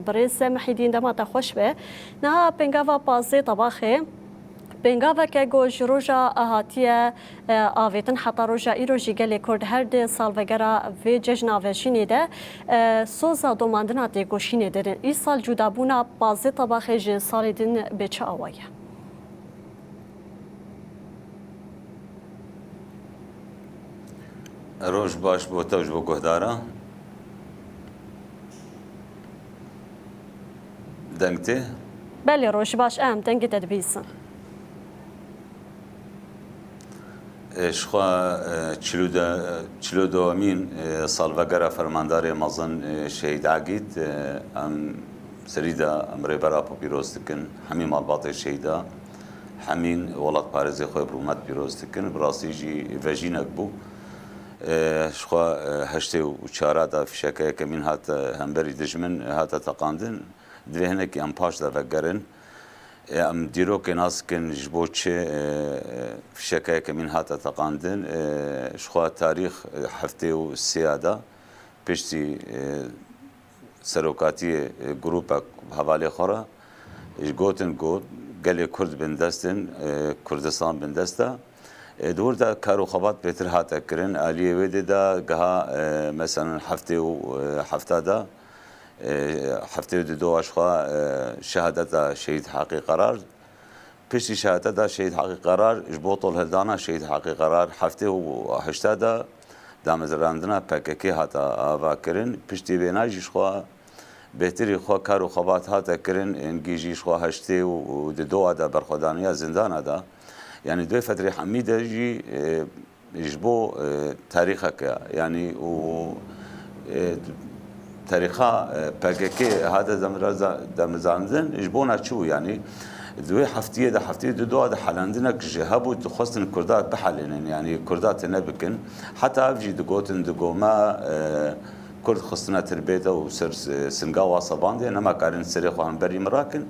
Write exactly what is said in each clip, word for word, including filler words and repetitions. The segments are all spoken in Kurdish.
Rêz Mihîdîn, dema te xweş be. Niha pêngava pazdeh Tebaxê, pêngaveke ku ji roja hatiye, e, avêtin heta roja îro jî gelê Kurd her di salvegera vê cejna vejînê de, e, soza domandina têkoşînê dirin. Îsal cudabûna pazdeh Tebaxê ji salê din bi çi awayî ye? Roj baş bo te û ji bo guhdara. Deng tê? Belê, roj baş, em dengê te dibîsin. E, ji xwe, e, çil û de, çil û duyemîn, e, salvegera fermandarê mezin, e, Şehîd Egîd, e, em serî de em Rêber Apo pîroz dikin, hemî malbatê şehîda, hemîn welatparêzê xwe bi rûmet pîroz dikin. Bi rastî jî vejînek bû. E, ji xwe, e, heştê û çara de fişeke yekemîn hate hemberî dijmin hate teqandin. Divê hinekî em paş de vegerin. E, em dîrokê nas dikin ji bo çi, e, e, fişeke yekemîn hate teqandin. E, ji xwe tarîx, e, heftê û sê ya de piştî, e, serokatiyê, e, grûpek hevalê xwe re, e, gotin ku gelê Kurd bindest in, e, Kurdistan bindest e. E, di wir de kar û xebat bêtir hate kirin. Aliyê wê dê de giha, e, meselen heftê û, e, hefta de, e, heftê û du de ji xwe, e, şehadeta Şehîd Heqî Qerar. Piştî şehadeta Şehîd Heqî Qerar, ji bo tolhildana Şehîd Heqî Qerar heftê û heyşta de damezrandina P K K hate avakirin. Piştî vêna jî ji xwe bêhtirî xwe kar û xebat hate kirin, hingî jî ji xwe heştê û du de berxwedaniya zindana de. Yanî di wê fetrê hemî de jî, e, ji bo, e, tarîxeke, yanî û, e, tarîxa, e, P K K hate demiraza-, demizandin, ji bona çi bû? Yanî di wê heftiyê de, heftiyê di dua de helendinek ji hebû, dixwestin Kurda bihelênin, yanî Kurda tune bikin. Heta ev jî digotin, digo me, e, Kurd xistine tirbête û ser s-, singa wa sebandiye, nema karin serê xwe hemberî min rakin.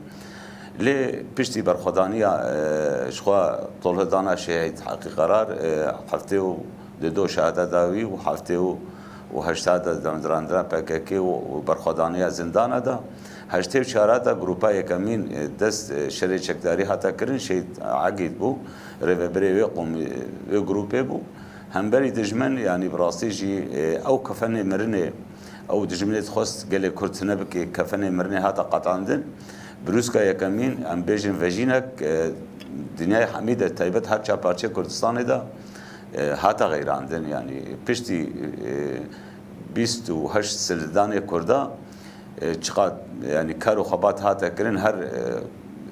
Lê piştî berxwedaniya, e, ji xwe tolhidana Şehîd Heqî Qerar, e, heftê û du de şehadeta wî û heftê û, û heyşta de damezrandina P K K û, û berxwedaniya zindana de, heştê û çara de grûpa yekemîn, e, dest, e, şerê çekdarî hate kirin, Şehîd Egîd bû, rêvebirê wê qomî, wê grûpê bû. Hemberî dijmin, yanî bi rastî jî, e, ew kefenê mirinê, ew dijminê dixwest gelê Kurd tune bike, kefenê mirinê hate qetandin. Brûska yekemîn, em bêjin vejînek, e, dinyayê hemî de, taybet her çar parçeyê Kurdistanê de, e, hate xeyrandin. Yanî piştî, e, bîst û heşt sildanê Kurda, e, çiqat, yanî kar û xebat hate kirin, her, e,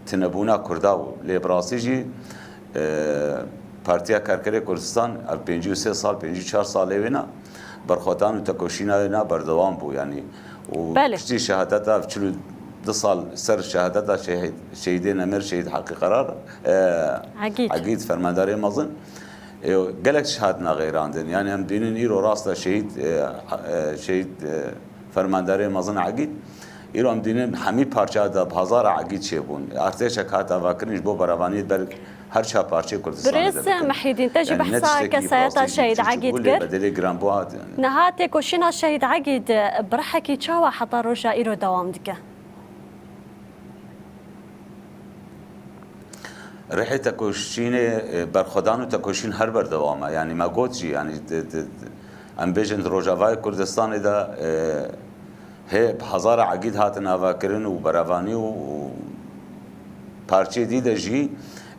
tunebûna Kurda bû. Lê bi rastî jî, e, Partiya Karkerê Kurdistan, ev pêncî û sê sal, pêncî û çar salê wêna, berxwedan û tekoşîna wêna berdewam bû, yanî. Û Belê. Piştî şehadeta ev çil û du sal ser şehadeta şehîd, şehîdê nemir, Şehîd Heqî Qerar, e, Egîd. Egîd, fermandarê mezin, e, gelek tişt hatine xeyrandin. Yanî em dînin îro rasta şehîd, e, e, şehîd, e, fermandarê mezin Egîd. Îro em dînin hemî parça de bi hezara Egîd çêbûn. Artêşek hat avakirin ji bo berevaniyê ber her çar parçeyê Kurdistanê de Birêz bikin. Mihîdîn, te jî Yanî ne behsa tiştekî kesayeta bi rastî Şehîd çûçû Egîd bû, lê kir. Bedelê giran bû hat, yanî. Niha têkoşîna Şehîd Egîd bi rihekî çawa heta roja îro dewam dike? Rihê tekoşînê, e, berxwedan û tekoşîn her berdewam e. Yanî me got jî, yanî di, di, di, em bêjin di Rojavayê Kurdistanê de, e, hê bi hezara Egîd hatin avakirin û berevanî û, û parçeyê dî de jî,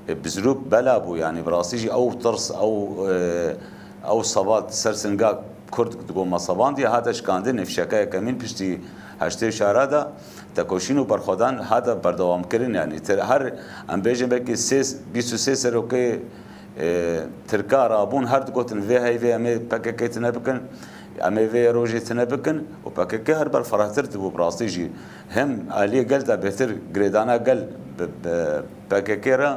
e, bi zirûk bela bû. Yanî bi rastî jî ew tirs, ew, e, ew sebat ser singa Kurd digo me sebandiye, hate şikandin, nifşeke yekemîn piştî heştê şara de tekoşîn û berxwedan hate berdewamkirin. Yanî te-, her, em bêjin belkî sê, bîst û sê serokê, e, Tirka rabûn, her digotin vê heyvê em ê P K K tune bikin, em ê vê rojê tune bikin û P K K her berfirehtir dibû bi rastî jî. Hem aliyê gel de bêhtir girêdana gel bi, bi P K K re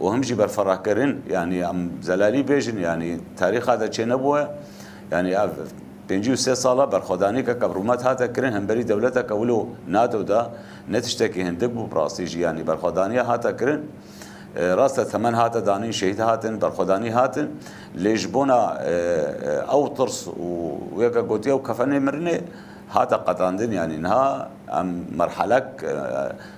û hem jî berfirehkirin, yanî em zelalî bêjin, yanî tarîxa de çênebûye. Yanî ev pêncî û sê sala berxwedaniyeke bi rûmet hate kirin, hemberî dewleteke wilo NATO de ne tiştekî hindik bû, bi rastî jî, yanî berxwedaniya hate kirin. E, rast e, temen hate danîn, şehîd hatin, berxwedanî hatin. Lê ji bona, e, e, ew tirs û weke gotiye ew kefenê mirinê, Hate qetandin, yanî niha em merhelek, e,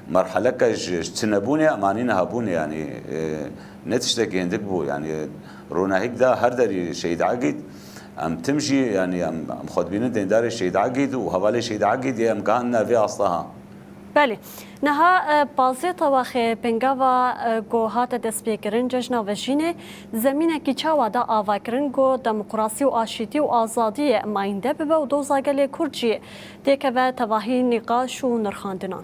merheleke ji, ji çinebûnê em anîne hebûnê, yanî, e, ne tiştekî hindik bû, yanî ronahîk da her derî Şehîd Egîd, em tim jî, yanî em, em xwe dibînin deyndarê Şehîd Egîd û hevalê Şehîd Egîd yê em gihand navê asteha. Belê. Niha, e, pazdeh Tewaxê pêngava, e, ku hate destpêkirin cejna vejînê, zemînekî çawa da avakirin ku demokrasî û aşîtî û azadiyê mayînde bibe û doza gelê Kurd jî têkeve tevahî nîqaş û nirxandinan?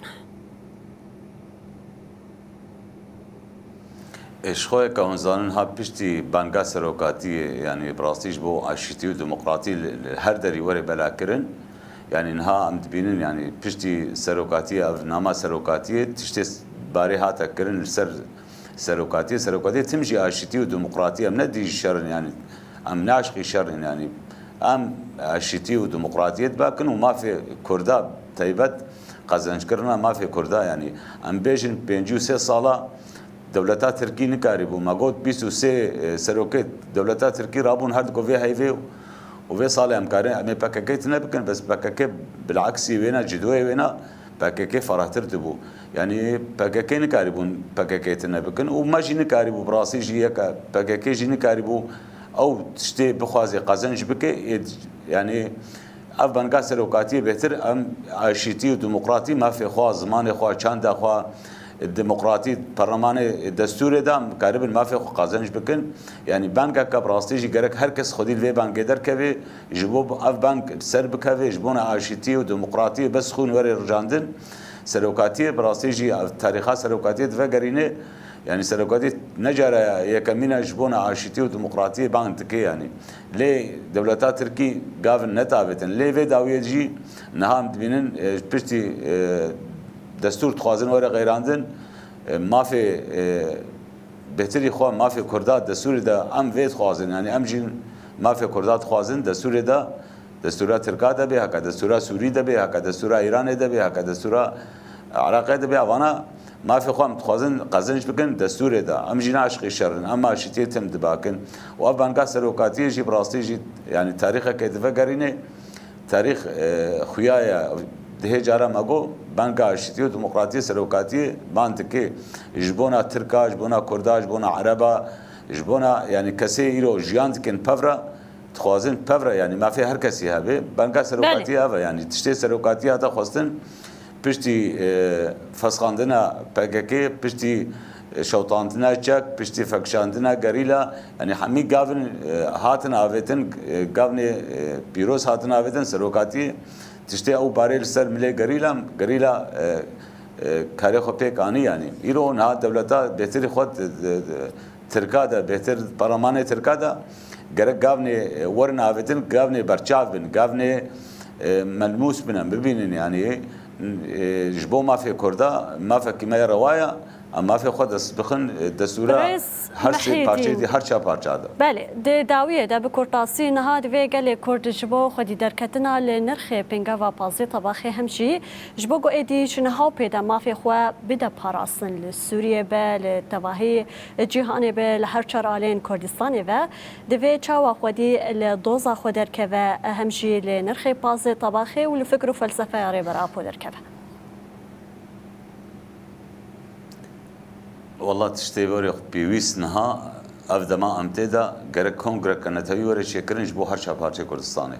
Ê, ji xwe yeke hûn zanin, ha piştî banga serokatiyê, yanî bi rastî ji bo aşîtî û demokratî li, li her derî were belakirin. Yanî niha em dibînin, yanî piştî serokatiyê, ev nama serokatiyê, tiştê barê hate kirin li ser serokatiyê. Serokatiyê tim jî aşîtî û demokratî, em ne dijî şer in, yanî em ne aşqî şer in, yanî em aşîtî û demokratiyê dibakin û mafê Kurda taybet, qezenckirina mafê Kurda, yanî em bêjin pêncî û sê sala dewleta Tirkî nikarîbû. Me got bîst û sê, e, serokê dewleta Tirkî rabûn her diku vê heyvê û, û vê salê em karin em ê P K K tune bikin, bes P K K bileksî wêna, cidoyê wêna P K K ferahtir dibû. Yanî P K K nikarîbûn P K K tune bikin û me jî nikarîbû, bi rastî jî yeke P K K jî nikarîbû ew tiştê bixwazê qezenc bike. Ê, yanî ev banga serokatiyê bêhtir em aşîtî û demokratî mafê xwe, zimanê xwe, çanda xwe, demokratî, perlemanê, destûrê de em karibin mafê xwe qezenc bikin. Yanî bangeke bi rastî jî gerek her kes xwedî li vê bangê derkeve, ji bo ev bang ser bikeve, ji bona aşîtî û demokratiyê bes xûn were rijandin. Serokatiyê bi rastî jî, tarîxa serokatiyê divegerîne. Yanî serokatî ne cara yekemîn e ji bona aşîtî û demokratiyê bang dike yanî. Lê dewleta Tirkî gavin nedavêtin. Lê vê dawiyê jî niha em dibînin, e, piştî, e, destûr dixwazin were qeyrandin, e, mafê, e, bêhtirî xwe, mafê Kurda destûrê de em vê dixwazin. Yanî em jî mafê Kurda dixwazin destûrê de. Destûra Tirka de bê, heke destûra Sûrî de bê, heke destûra Îranê de bê, heke destûra Iraqê de bê, evana mafê xwe em dixwazin qezenc bikin destûrê de. Em jî naşqî şer in, em aşîtiyê tim dibakin. Û ev banga serokatiyê jî bi rastî jî, yanî tarîxeke divegerîne, tarîx, e, xuya ye. Dihê cara me got, banga aşîtiyê û demokratiyê serokatiyê ban dike. Ji bona Tirka, ji bona Kurda, ji bona Ereba, ji bona, yanî kesê îro jiyan dikin pevra, dixwazin pevra, yanî mafê her kesî hebe. Banga serokatiyê ev e, yanî tiştê serokatiyê hate xwestin piştî, e, fesxandina P K K, piştî, e, şewtandina çek, piştî vekişandina gerîla, yanî hemî gavin, e, hatin avêtin, e, gavnê, e, pîroz hatin avêtin serokatiyê. Tiştê ew barê li ser milê gerîla, gerîla, e, e, karê xwe pêk anî yanî. Îro niha dewleta bêhtirî xwe di, di, di, Tirka de, bêhtir parlemanê Tirka de gerek gavnê, e, werin avêtin, gavnê berçav bin, gavnê, e, melmûs bin, em bibînin, yanî, e, ji bo mafê Kurda, mafekî me ya rewa ye, em mafê xwe dest bixin, e, destûra Birêz her sê Mehîdîn. Parçeyê di, her çar parça de. Belê, di dawiyê de bi kurtasî niha divê gelê Kurd ji bo xwedî derketina li nirxê pêngava pazdeh Tebaxê hem jî ji bo ku êdî ji niha û pê de mafê xwe bide parastin li Sûriyê be, li tevahî cîhanê be, li her çar aliyên Kurdistanê ve, divê çawa xwedî li doza xwe derkeve, hem jî li nirxê pazdeh Tebaxê û li fikr û felsefeya Rêber Apo derkeve? Wela tiştê were pêwîst niha ev dema em tê de gerek kongreke netewî were çêkirin ji bo her çar parçeyê Kurdistanê.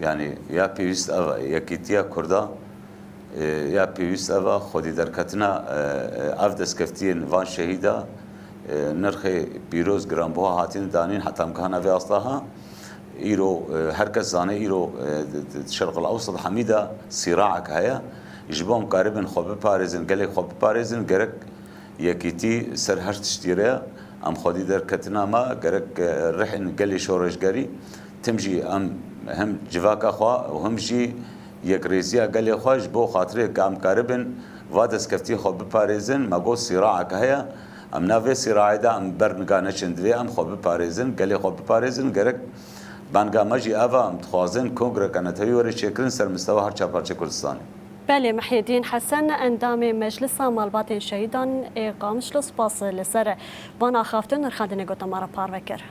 Yanî ya pêwîst ev e, yekîtiya Kurda, e, ya pêwîst ev e, xwedî derketina, e, e, ev destkeftiyên van şehîda, e, nirxê pîroz giranbuha hatine danîn heta em gihana vê asteha. Îro, e, her kes zane îro, e, di, di Şerqil Ewsat hemî de sîraek heye. Ji bo em karibin xwe biparêzin, gelê xwe biparêzin, gerek yekîtî ser her tiştî re, em xwedî derketina me, gerek, e, rihên gelê şoreşgerî, tim jî em hem civaka xwe û him jî yekrêziya gelê xwe ji bo xatirê ke em karibin va destkeftiyê xwe biparêzin, me got sîraek heye. Em nav vê sîraê de em berniga neçin, divê em xwe biparêzin, gelê xwe biparêzin, gerek banga me jî ev e, em dixwazin kongreke netewî were çêkirin ser mistewa her çar parçeyê Kurdistanê. Belê, Mihyedîn Hesen, endamê Meclisa Malbatên Şehîdan ê Qamişlo, spas li ser van axaftin û nirxandinê ku te me re parve kir.